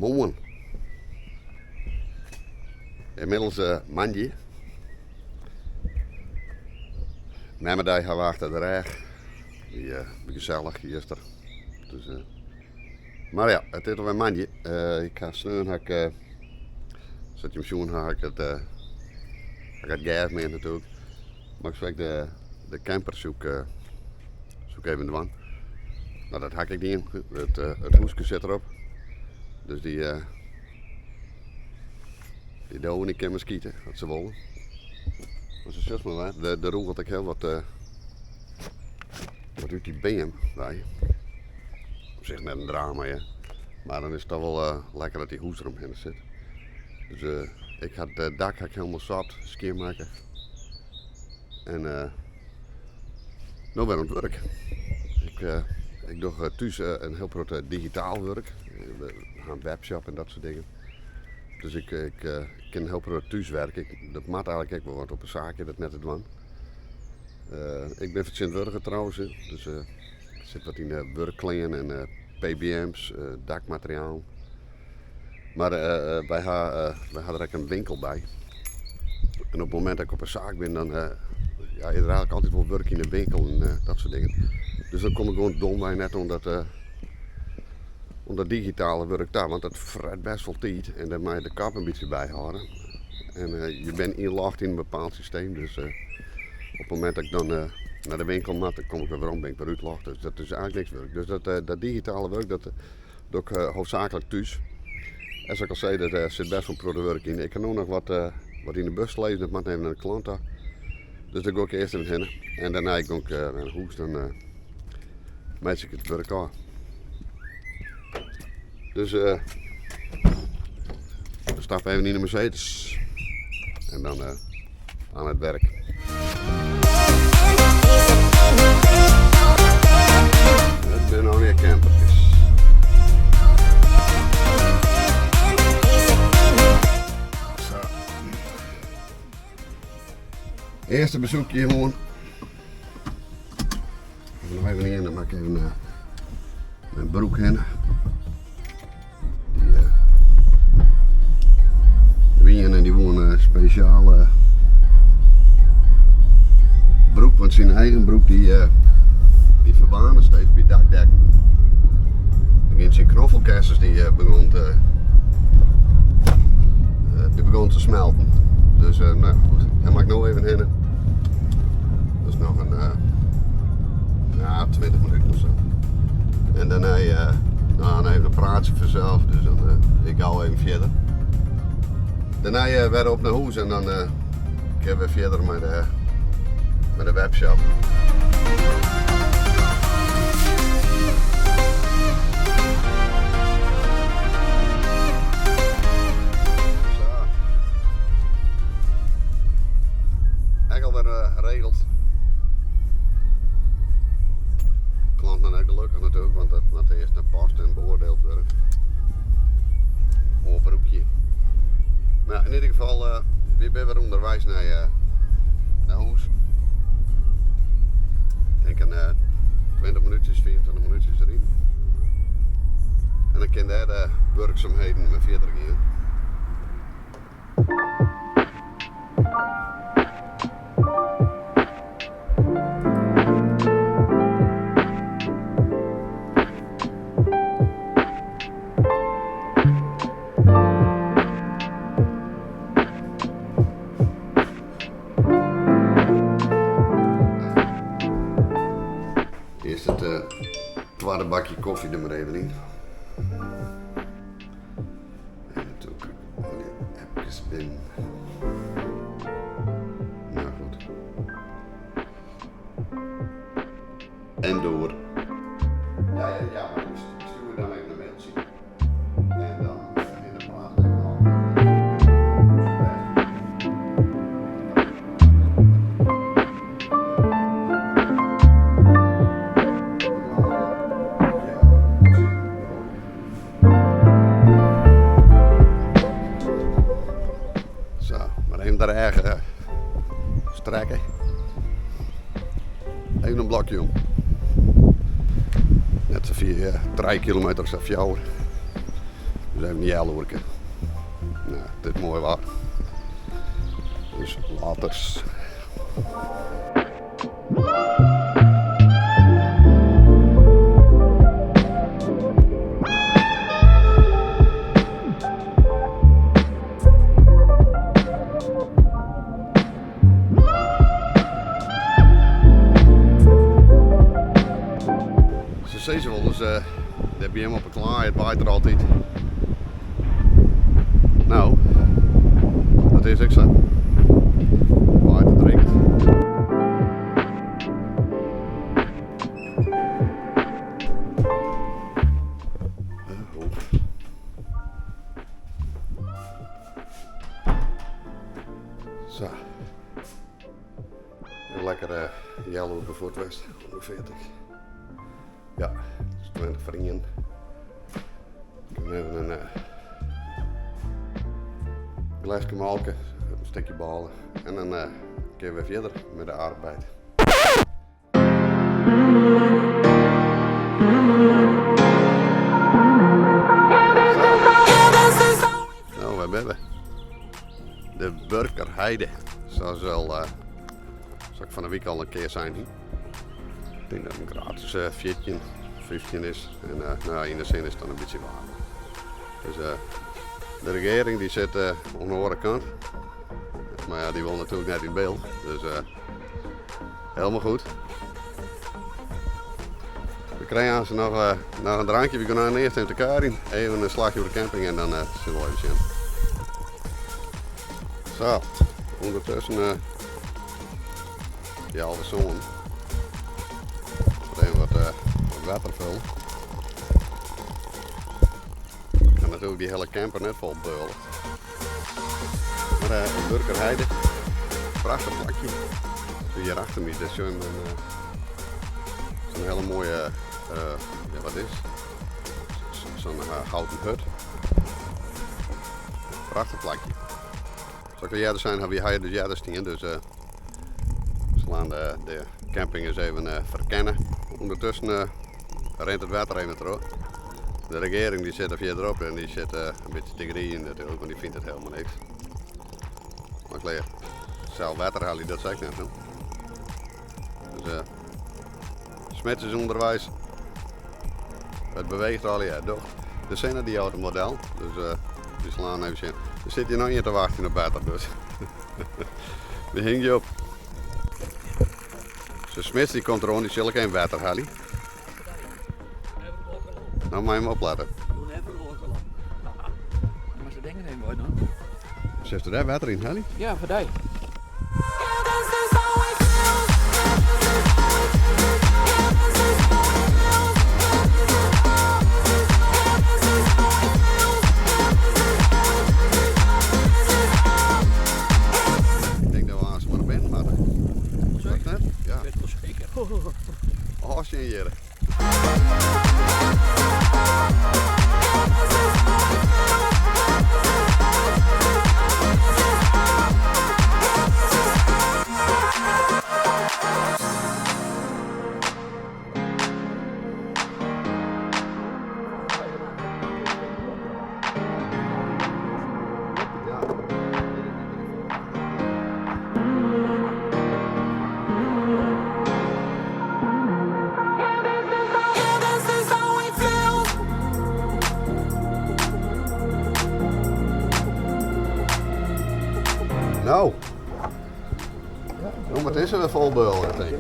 Moarn. Ynmiddels moandei. Memmedei ha we achter de rêch. Wie gesellich juster. Dus, mar ja, it is alwer moandei. Ik ha sneon ha ik, sa't jim sjoen ha, ha ik it, ha ik it gers meand natuerlik. Mar ik soe ek de camper soe ik, soe ik even dwaan. No dat ha ik ek dien. It, it hûske sit derop. Dus dy, dy dowen dy kinne mar skite as se wolle. Mar sa sjochst mar wer, der rûgelt ek hiel wat, wat út dy beam wei. Op sich net in drama hear, mar dan is it toch wol lekker dat dy hûs deromhinne sit. Dus ik ha it dak ha ik hielendal sâlt, skjinmakke. En no wer oan it wurk. Ik, ik doch thús in hiel protte digitaal wurk. We ha in webshop en dat soart dingen. Dus ik, ik kin in hiel protte thúswerke. Dat moat eigenlik ek wol, want op 'e saak is dat net te dwaan. Ik bin fertsjintwurdiger trouwens, dus ik sit wat yn de wurkklean en PBM's, dakmaterialen. Mar wy ha, wy ha der ek in winkel by. En op it momint dat ik op 'e saak bin, dan ja, is der eigenlik altyd wol wurk yn de winkel en dat soart dingen. Dus dan kom ik gewoan domwei net oan dat, oan dat digitale wurk ta, want dat fret bêst wol tiid en dêr moatte je de kop in bytsje by hâlde. En je binne ynlogd yn in bepaald systeem, dus op it momint dat ik dan nei de winkel moat, dan kom ik wer werom, bin ik wer útlogd. Dus dat is eigenlik niks wurk. Dus dat, dat digitale wurk, dat Doch ik hoofdzaaklik thús. En sa't ik al sei, der sit bêst wol in protte wurk yn. Ik ha no noch wat, wat yn de bus lizzen, dat moat even nei de klant ta. Dus dêr gean ik earst even hinne. En dêrnei gean ik nei hûs, dan meitsje ik it wurk ôf. Dus we stappe even yn de Mercedes. En dan aan it werk. It binne alweer camperkes. Zo. Earste besoekje hân. Noch even ien, dan moat ik even myn broek hinne. Dy wiene en dy woene spesjale broek, want syn eigen broek dy, dy ferbaarnde steeds by dakdekken. Dan giene syn knoffelkessens dy begûn te, dy begûn te smelten. Dus nou goed, dêr moat ik no even hinne. Dat is noch in ja, 20 minuten of sa. En dêrnei nou, dan even in praatsje fansels, dus dan ik gau even fierder. Dêrnei wer op nei hûs en dan kinne we fierder mei de, mei de webshop. Zo. Ek alwer regeld. Klant noch net gelokkich natuerlik, want dat moat earst nei post en beoardield wurde. Oar broekje. Mar yn ieder gefal, wy binne wer ûnderweis nei, nei hûs. Ik tink in 20 minútsjes, 25 minútsjes riden. En dan kin dêr de wurksumheden wer fierder gean. Earst it twadde bakje kofje der mar even yn. En natuerlik al dy appkes binnen. Nou goed. En door. Ja, ja, ja, mar ik stjoer dan even in mailtsje. En dan in de praat even ôf. Sa, mar even de rêch strekke. Even in blokje om. Net safier, 3 kilometer of sa, 4. Dus even in healoerke. Nou, it is moai waar. Dus laters. Se sizze wolris, dêr by him op 'e klaai, it waait der altyd. No, dat is ek sa. It waait en it regent. Sa. Even lekker healoerke fuort west, ûngefear. Ja, it is 20 foar ien. Ik ha even in gleske molke, in stikje bôle en dan kinne we wer fierder mei de arbeid. No, wêr binne we? De Burkerheide, sa wel, sa ik fan 'e wike al in kear sein hie. Ik tink dat it in graad as 14, 15 is. En no, yn de sinne is it dan in bytsje waarmer. Dus de regearing dy sit oan de oare kant. Mar ja, dy wol natuerlik net yn byld. Dus helemaal goed. We krije aanst noch in drankje. We gean earst even te kuierjen. Even in slachje oer de camping en dan sille we even sjen. Sa, ûndertusken healwei sânen. Even wat wetter fulle. Ik ha natuerlik dy hiele camper net fol beule. Mar Burkerheide, prachtich plakje. Hjir achter my, dêr sjoch je sa'n hiele moaie, ja wat is Sa'n houten hut. Prachtich plakje. Sa't ik al earder sein ha, wy ha hjir dus earder stien, dus we slaan de camping eens even ferkenne. Undertusken rint it wetter even troch. De regearing dy sit der fierderop en dy sit in bytsje te grieien natuerlik, want dy fynt it helemaal niks. Mar klear, sels wetter helje dat se ek net. Dus Smits is ûnderweis. It beweecht allegear. Docht de sinne dy jout in model. Dus wy slaan even sjen. Der sit hjir noch ien te wachtsjen op wetter, dus we hingje op. De Smits dy komt deroan, dy sil ek even wetter helje. No mei him oplette. Silst der dêr wetter yn helje? Ja, foar dy. Ik tink dat we aanst mar nei binnen moatte. Zeker? Net? Ja. Best wol seker. Ôfsjen hjir. No, no, it is wer fol beule, tink ik.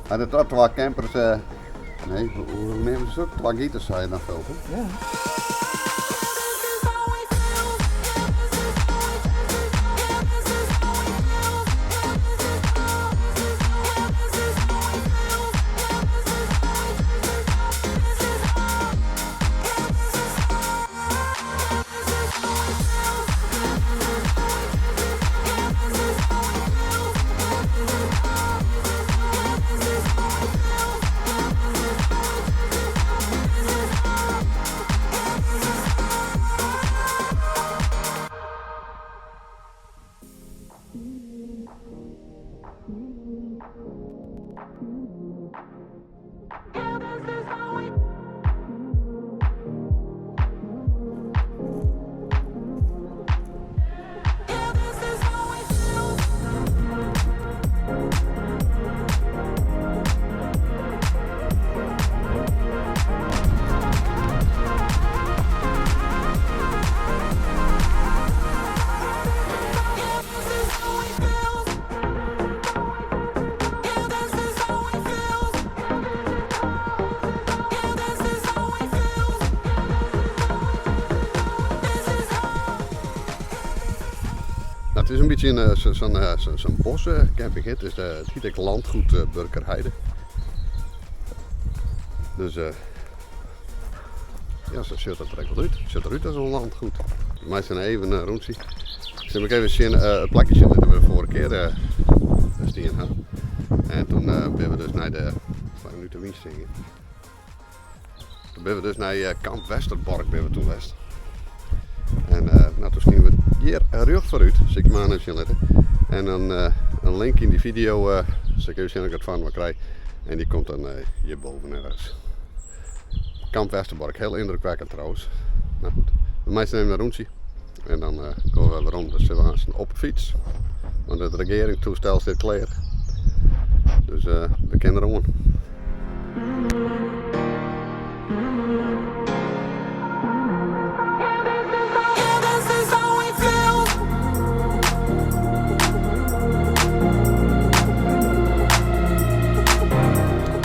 Hat it dat twa campers, nee, hoe neame se dat? Twa giters ha je dan fuld, hè? Ja. Nou, het is in bytsje in sa'n sa'n boscamping. Het is de, it hyt ek Landgoed Burkerheide. Dus ja, sa sjocht dat der ek wol út. It sjocht derút as in landgoed. We meitsje dan even in rûntsje. Sil ik even sjen, it plakje sjen dêr't we de foarige kear stien ha. En toen binne we dus nei de, slaan we út de wyn stean. Toen binne we dus nei Kamp Westerbork binne we toen west. En nou, toen stienen we hjir rjocht foarút, sil ik mar even sjen litte. En dan in link yn dy video, sil ik even sjen of ik it foar krij. En dy komt dan hjirboven ergens. Kamp Westerbork, heel indrukwekkend trouwens. Nou goed, we meitsje even in rûntsje en dan komme we werom. Dus we aansten op de fyts, want it regearingstoestel stiet klear. Dus we kinne deroan.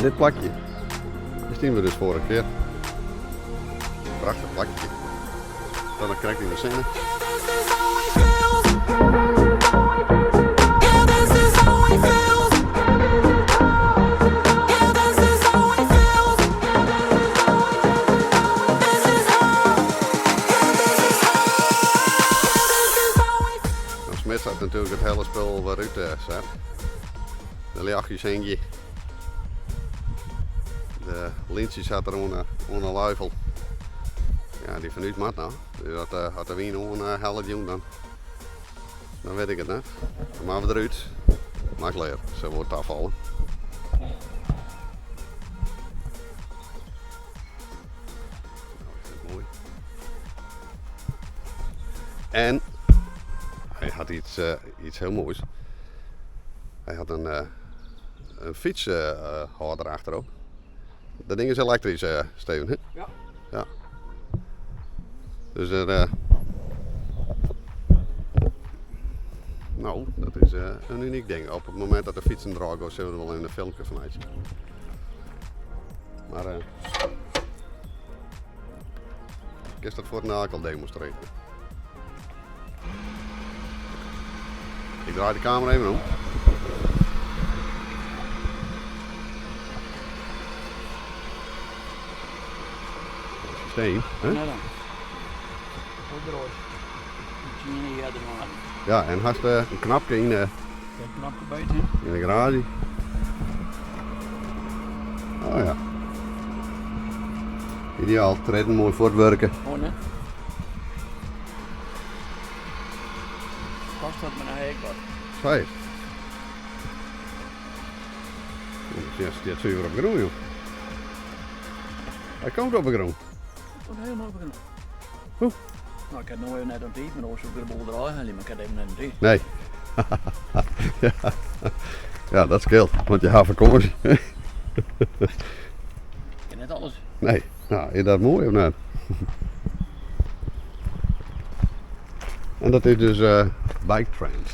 Dit plakje. Dêr stienen we dus foarige kear. Prachtich plakje. Dan krekt yn de sinne. Dan smit dat natuerlik it hiele spul wer út, set. De ljochtjes hingje. De lyntsjes hat er oan de luifel. Ja, dy fan ús moat noch. Dus as de, as de wyn oanhellet jûn, dan, dan wit ik it net. Dan moatte we derút. Mar klear, sil wol tafalle. Nou, is dit moai. En hy hat iets, iets hiel moais. Hy hat in, in fytshâlder achterop. Dat ding is elektrysk, Steven, hè? Ja. Ja. Dus er, nou, dat is in unyk ding. Op it momint dat de fytsen derôf gean, sille we der wol even in filmke fan meitsje. Mar kinst dat fuortendalik al demonstrearje. Ik draai de kamera even om. Systeem, hè? Nou dan. Hoe draait? Ja, en hast in knopke yn de, Een knopke beter. yn de garaazje. Oh ja. Ideaal, treden moai fuortwurke. Oh nee. Kost dat me nou ek wat? Sa is. Ja, stiet suver op grûn, joh. Hy komt op de grûn. Komt helemaal op de grûn. Hoe? Nou, ik ha no even net oan tiid, mar oars soe ik de boel derôf helje, mar ik ha even net in tiid. Nee. ja. ja, dat skeelt, want je ha fakânsje. Ik kin net alles. Nee, nou, is dat moai of net? En dat is dus Bike Trends.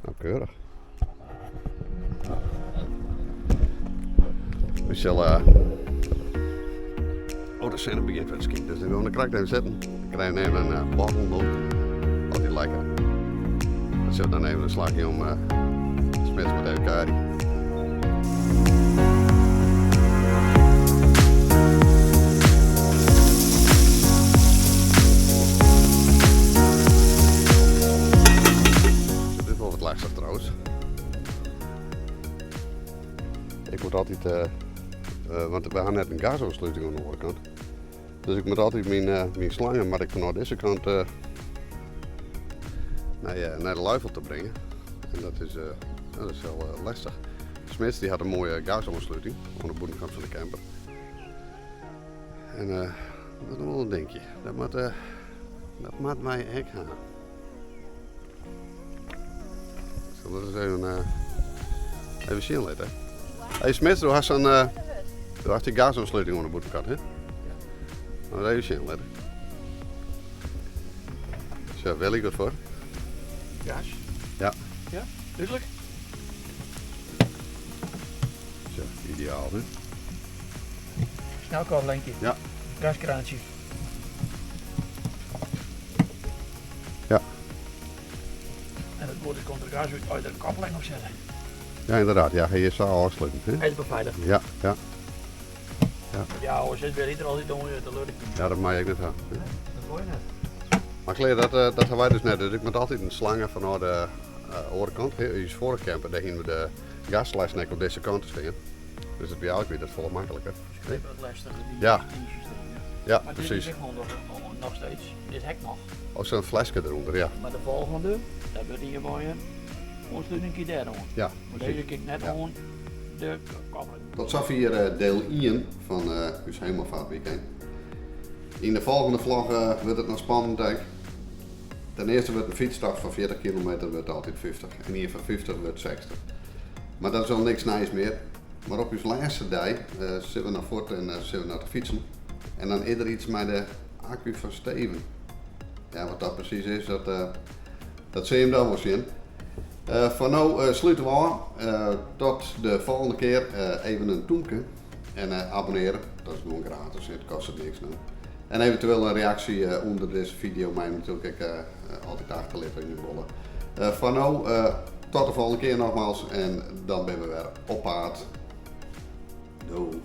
Nou, keurig. We sille. Oh, de sinne begjint wer te skinen, dus we wolle krekt even sitten. Dan krije we even in bottle milk. Altyd lekker. Dan sil dan even in slachje om smits met even karry. Dit is wol wat lestich trouwens. Ik moet altyd, want we ha net in gasoansluting oan de oare kant. Dus ik moat altyd myn slangen moat ik fanôf dizze kant nei de luifel te bringen. En dat is, dat is hiel lestich. Smits dy hat in moaie gasoansluting oan de bûtenkant fan de camper. En dat is wol in dinkje. Dat moat, dat moat wy ek ha. Ik sil dat ris even, even sjen litte. Hey Smits, do hast sa'n, do hast dy gasoansluting oan de bûtenkant, hè? Ja. Even sjen litte. Zo, wêr liket dat foar? Gas. Ja. Ja, dúdlik. Zo, ideaal, hè? Snelkoppelinkje. Ja. Gaskraantsje. Ja. En it goede komt der gas út as je der in koppeling op sette. Ja, ynderdaad. Ja, hy is sa ôfsletten. Hè? Hy is befeilige. Ja, ja. Ja, ja oars is wer ieder altyd oan je te lurken. Ja, dat mei ik net ha. Nee, dat wol je net. Mar klear, dat, eh, dat ha wy dus net. Dus ik moat altyd in slange fanôf de uh, oare kant. Us foarige camper, dêr hiene we de gasflessen ek op dizze kant te stean. Dus it wie eigentlik wie dat folle makliker. It wat lestiger, die, ja. die systeem. Ja, maar precies. Dit is ek nog, nog steeds. Dit hek noch. Oh, zo'n flesje eronder, ja. Mar de folgjende, dat wurdt ien mei in oanslutingje dêr oan. Ja, Maar dizze kin ik net ja. oan de koppeling. Tot safier eh, deel 1 fan uh, ús Hemelvaartweekend. Yn de folgjende vlog uh, wurdt it noch spannend ek. Ten earste wurdt in fytstocht fan 40 kilometer wurdt altyd 50 en ien fan 50 wurdt 60. Mar dat is al niks nijs mear. Mar op ús lêste dei uh, sitte we noch fuort en uh, sitte we noch te fytsen. En dan is der iets mei de akku fan Steven. Ja, wat dat presys is, dat, uh, dat sil jim dan wol sjen. Foar no uh, slute we ôf. Uh, tot de folgjende kear. Even in tûmke. En abonnearje. Dat is gewoan gratis. It kostet niks no. En eventueel in reaksje ûnder dizze fideo mei natuerlik ek altyd achterlitte as jim wolle. Foar no, tot de folgjende kear nogmaals. En dan binne we wer op paad. Doei.